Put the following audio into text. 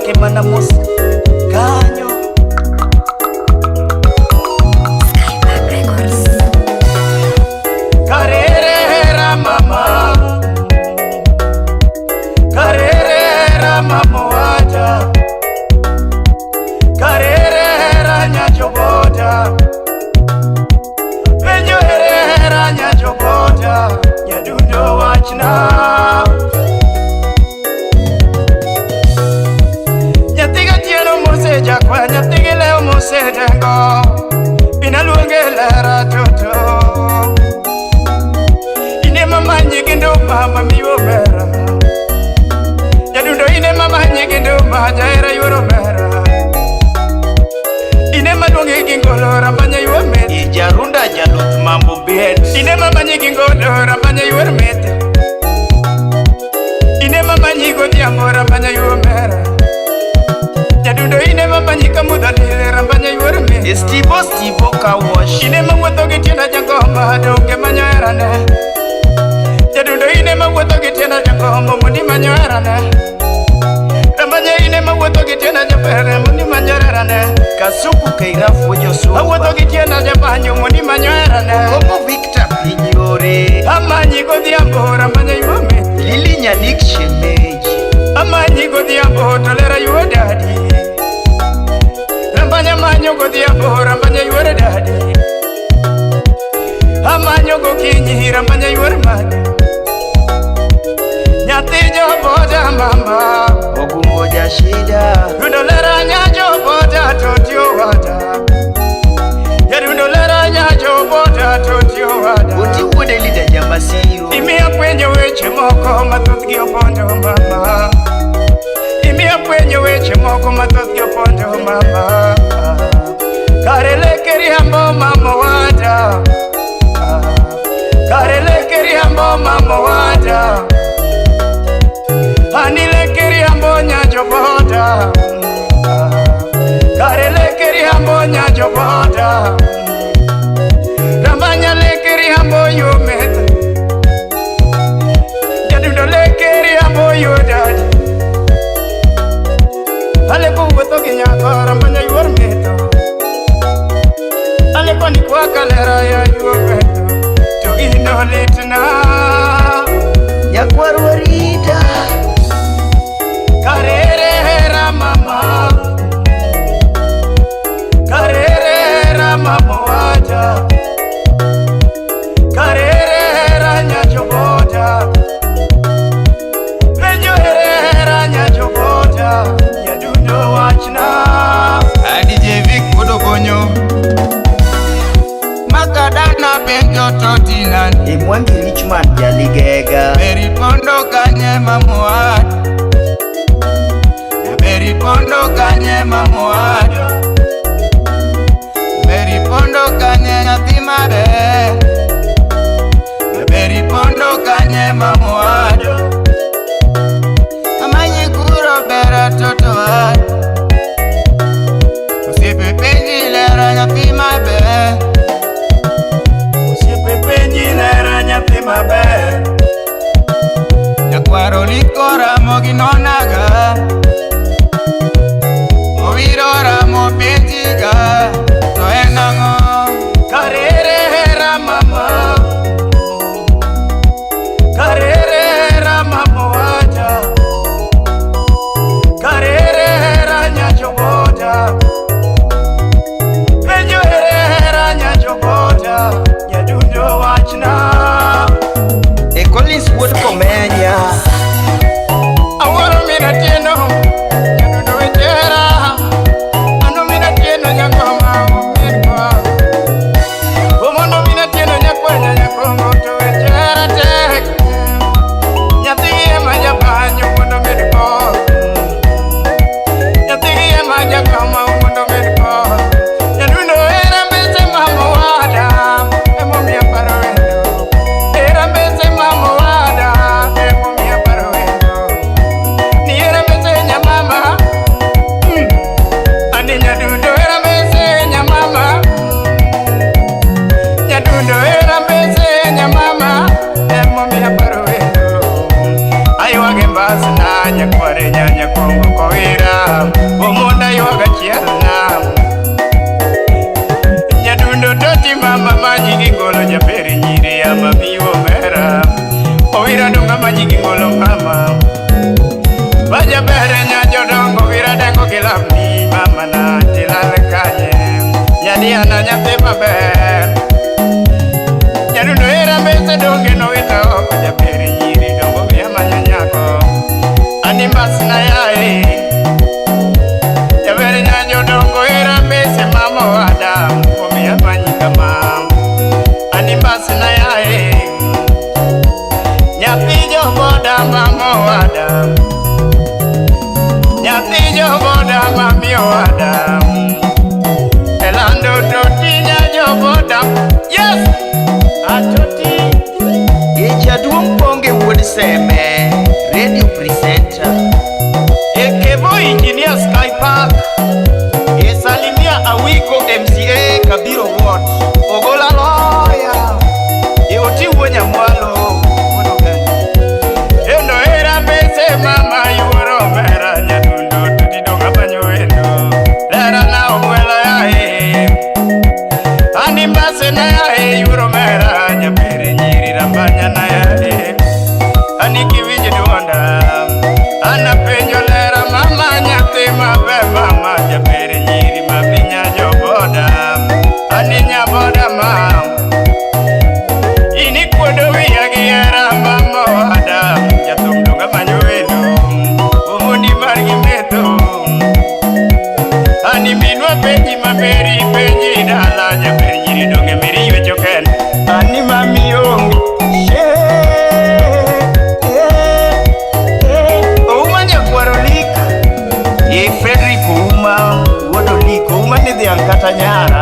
Irwake mana mos kanyo. Skypark Records. Karerera mama, karerera mama wacha, karerera nyachobota, penjo herera nyachobota, nyadundo wachna. Nyathi gatieno mosejakwa, nyathi gi lew mosedengo, binaluonge lera toto. Ine mamanyi gi nduma mamiyo mera, jadundo ine mamanyi gi nduma jahera yuoro mera. Ine maluongi gi ngolo ramanya yuor met. Ijarunda jaluth mambo bet. Ine mamanyi gi ngolo ramanya yuor met. Ine mamanyi godhiambo ramanya yuor mera. Jadundo ine mamanyi kamudho lil ramanya yuor met. Stivo Stivo kawash. Ine mawuotho gi tienda jangoma donge manyo herane. Jadundo ine mawuotho gi tienda jangoma mondi manyo herane. Ramanya ine mawuotho gi tienda japere mondi manyo herane. Kasuku Keirafu Josuba. Awuotho gi tienda jabanyo mondi manyo herane. Komo Victor Pinyore. Amanyi godhiambo ramanya yuo met. Lili Nyanik Shemeji. Amanyi godhiambo to lera yuo dadi. Rambanya manyo godhiambo rambanya yuor dadi. Amanyo gokinyi rambanya yuor madi. Nyathi joboda mama. Ogungo Jashida. Rundo lera nyajo boda totio wada. Jarundo lera nyajo boda totio wada. Oti wuode Lida Jamasiro. Imiya fwenyo weche moko mathothgi opondo mama. Imiya fwenyo weche moko mathothgi opondo mama. Kare leke riambo mama wada. Kare leke riambo mama wada. Ani leke riambo nyajo boda. Kare leke riambo nyajo boda. Ramanya leke riambo yumet. Jadundo leke riambo yudad. Aleko wuotho gi nyako ramanya yuor meto. Aleko ni kwa kalera ya yuor meto. To gino litna. Nyakwar Warita. Karerera mama. Karerera mama wacha. Karerera nyachoboda. Penjo herera nyachoboda. Nyadundo wachna. DJ Vic Wuod Makadana penjo totinani Imwangi Richman Jaligega. Beri pondo kanye mamuad Beri pondo kanye mamuad Beri pondo kanye nyathi maber Beri pondo kanye mamuad Amanyi kuro bera toto ad Osiepe penji lera nyathi maber Osiepe penji lera nyathi maber. Nyakwaro liko ramo gi nonaga Owiro ramo penjiga To en ang'o Karerera mama. Karerera mama wacha. Karerera nyachoboda. Penjo herera nyachoboda. Nyadundo wachna. E Collins wuod Komenya. Awuoro min Atieno, nyadundo wechera. Ano min Atieno nyangoma min kwa. Omondo min Atieno nyakwanya nyakongo to wechera tek. Nyathigi ema jabanyo mondo med ko. Nyathigi ema jakama mondo med ko. Nyadundo era mbese mama wada, emomiyo aparo wendo. Era mbese mama wada, emomiyo aparo wendo. Ni era mbese nyamama, ani nyadundo era mbese nyamama. Nyadundo era mbese nyamama, emomiyo aparo wendo. Aywage mbasna nyakware nyanya kongo kowira. omera Omonda ywaga chiel nam Nyadundo toti mama manyigi ngolo jaber nyiri ya mami omera Owira donga manyigi ngolo mama Bajabere nya jodongo wira dengo gilamni mama na tilal kanye Nyadiana nyathi maber Nyadundo era mbese donge no wita oko jaber nyiri dongo miya manya nyako Ani mbasna yae Jaber nya jodongo era mbese mama wada Omiya manyika mam Ani mbasna yae Nyathi joboda mama wada Nyathi joboda mami wada Elando toti nya joboda Yes! Atoti E jaduong' Ponge wuod Seme, radio presenter. Ekevo Engineer Sky Park E salimia Awiko MCA Kabiro Ward. Ogola loya. E oti wuo Nyamwalo. Wuod Ogen. Endo era mbese mama yuoro mera nyadundo toti donga manyo wendo Lera na ogwela yae Ani mbase na yae yuoro mera nyapere nyiri rambanya na yae Ani kiwinj duonda Ana penjo lera mama nyathi maber mama japere nyiri maminya joboda Ani nyaboda mam Ini kuodo wiya gi hera mama wada Jathum donga manyo wendo Omondi mar gi metho Ani minwa penji maberi penji dala Jaber nyiri donge meri ywecho ken Ani mami onge She, eh, eh. Ouma nyakwar Olik. E Frederick Ouma, wuod Olik. Ouma ni dhiang' kata nyara.